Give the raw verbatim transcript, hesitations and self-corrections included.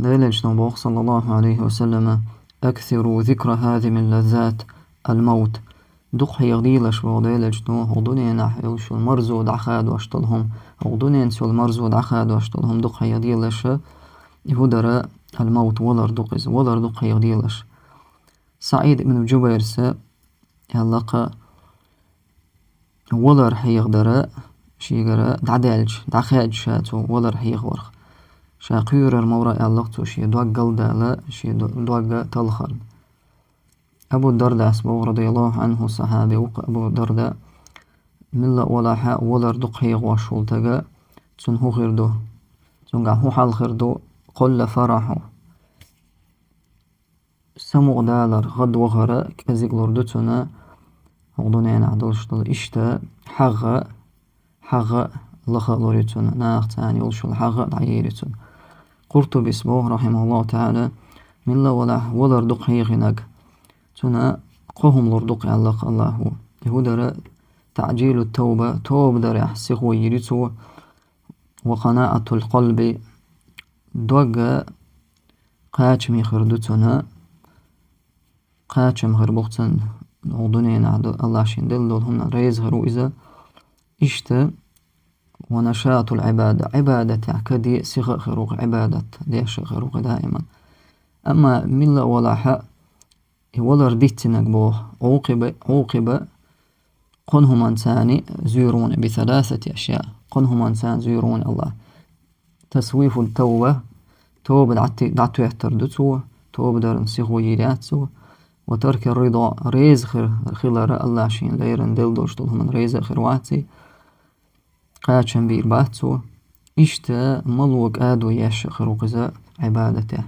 Делан Элчано боху, саллаллаху алейхи ва саллама: «Аксиру зикра хазимил лаззат, ал-мавт». Дукха хьехаделаш, боху Делан Элчано, хӀокху дуьненахь йолуш йолу марзо дӀахадош долу хӀума, хӀокху дуьненца йолу марзо дӀахадош долу хӀума дукха хьехаделаш, и хӀун дара, ал-мавт, валар ду-кх иза, валар дукха хьехаделаш. СаӀид ибн Джубайрса аьлла-кх, валар хьехадара шегара дӀадаьлча, дӀахаьдча ша цо валар хьехаварх. Ша кхоьрур вара аьлла-кх цо шен дог галдала, шен дог талхарна. Абу Дардас боху, радияллаху анху, сахьаби ву-кх Абу Дарда, милла а валахь валар дукха хьехош волу стаг, цунна хӀун хир ду? Цуьнгахь хӀун хьал хир ду? Къулла фарахьу. Самукъадалар, гӀадвахар кӀезиг лур ду цунна, хӀокху дуьненахь долуш долу. Иштта хьагӀ, хьагӀ лаха а лур ю цунна, нахаца йолуш йолу хьагӀ а дӀаер ю цунна. Къуртубис боху, рахьимахуллаху таӀала, милла а валахь валар дукха хьехийнарг, цунна кхо хӀума лур ду-кх аьлла-кх Аллахо. И хӀун дара? ТаӀжилу товба, тоба дарехь сихо йийр ю цо, ва къанаӀатул къалби, дог кхачаме хир ду цунна, кхачам хир бу-кх цунна, хӀокху дуьненахь ду-, Аллах шена делла долу хӀуманна реза хир ву иза. Иштта, ва нашатул Ӏибада, Ӏибадатехь каде сиха а хир ву-кх, Ӏибадат деш а хир ву-кх даиман. Амма милла а валахь, и валар дицдинарг боху, Ӏукъиба, Ӏукъиба, кхунна хӀуманца зуьйр ву-кх, би саласати ашъяъ, кхунна хӀуманца зуьйр ву-кх Аллах. Тасвифу товба, тоба дӀати-, дӀатоьттар ду цо, тоба дарна сихо йийр яц цо. Ва тарки ридо, реза хир, хилар, Аллах шена леррина делла долуш долу хӀуманна реза а хир вац и, кхачам бийр бац цо. Иштта мало кӀадо еш а хир ву-кх иза Ӏибадатехь.